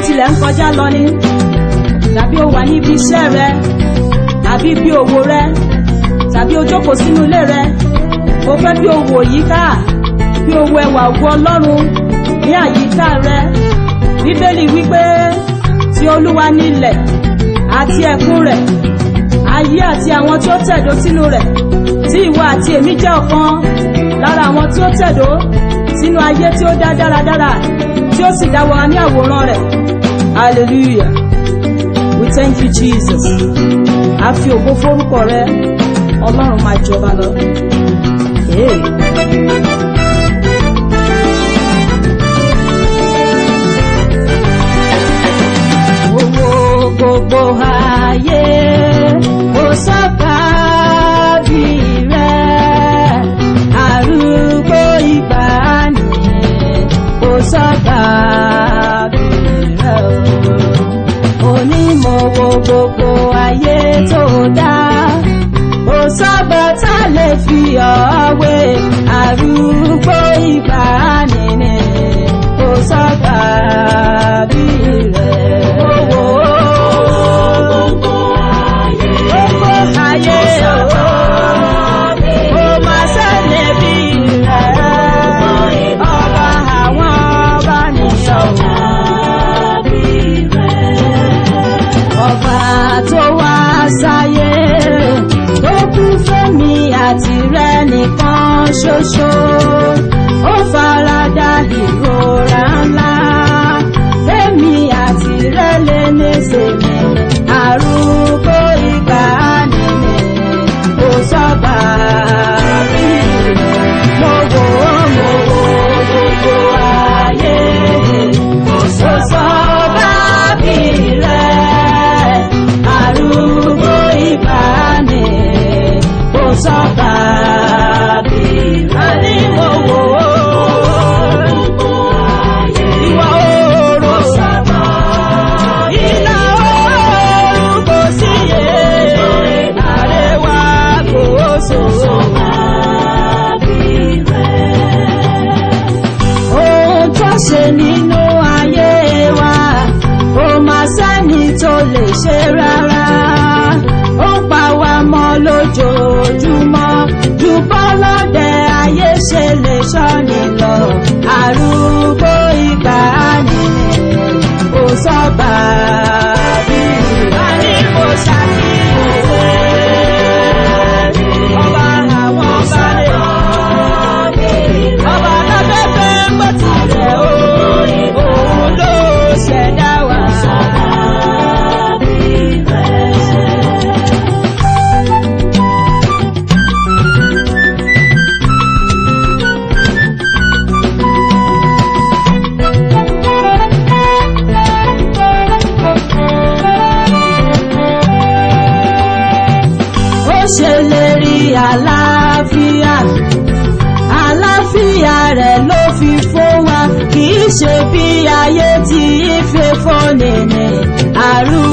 Tilẹ̀ ń kọjá lọ ni, tàbí o wà níbi iṣẹ́ rẹ, tàbí bí òwò rẹ, tàbí o jókòó sínú ilé rẹ, o fẹ́ bí o wò yíká, bí o wo ẹwà ògo Ọlọ́run ní àyíká rẹ. Bíbélì wípé ti Olúwa ní ilẹ̀ àti ẹ̀kún rẹ̀, ayé àti àwọn tí ó tẹ̀dó sínú rẹ̀, tí ìwọ àti èmi jẹ́ ọ̀kan lára àwọn tí ó tẹ̀dó sínú ayé tí ó dá dáradára, tí ó sì dá wa ní àwòrán rẹ̀. Hallelujah. We thank you, Jesus. A fi ògo forúkọ rẹ, Ọlọ́run máa jọba lọ. Hey. Owó gbogbo ayé kò sábà bí rẹ̀, arúgbó ìgbàanì kò sábà bí rẹ̀ o. Onímọ̀wò gbogbo ayé tó dá, kò sábà tá lè fi ọ̀wé, arúgbó ìgbàanì ni kò sábà bí rẹ̀. Owó Gbogbo ayé gbogbo ayé o, kò má sẹ́lẹ̀ bí rẹ̀. Ọba àwọn ọba nìyọ̀. tàbí rẹ̀. Ọba tó wá sáyé tó kú fẹ́mi àti rẹ nìkan ṣoṣo, ó farada ìrora ńlá fẹ́mi àti rẹ lè nísìnyí. Arúgbó ìgbàanì ni kò sọ́ba bí rẹ̀. Mo wò ó, mo wò gbogbo ayé, kò sọ́ba bí rẹ̀. Arúgbó ìgbàanì kò sọ́ba bí rẹ̀. Àní mo wò ó, Gbogbo ayé ìwà oòrùn, sábà ìlà oòrùn kò síye, àríwá kò sòrò. tàbí rẹ̀. Ohun tó ṣe nínú ayé wa kò má sẹ́ni tó lè ṣe rárá. Ó ń pa wá mọ́ lójoojúmọ́ ju bọ́lọ́dẹ ayé ṣe lè ṣọ́ni lọ. Arúgbó ìgbàanì kò sọ́ba bí rẹ̀. A ní kò ṣàkíyèsí ọba àwọn ọba lè. Ọba lábẹ́fẹ́ ń gbọ́ tirẹ̀ o, òun ló ṣẹ̀dá wa. Tàbí rẹ̀. Ó ṣèlérí àlàáfíà, àlàáfíà rẹ̀ ló fi fún wa, kì í ṣe bí ayé tí í fi fúnni ni. Arúgbó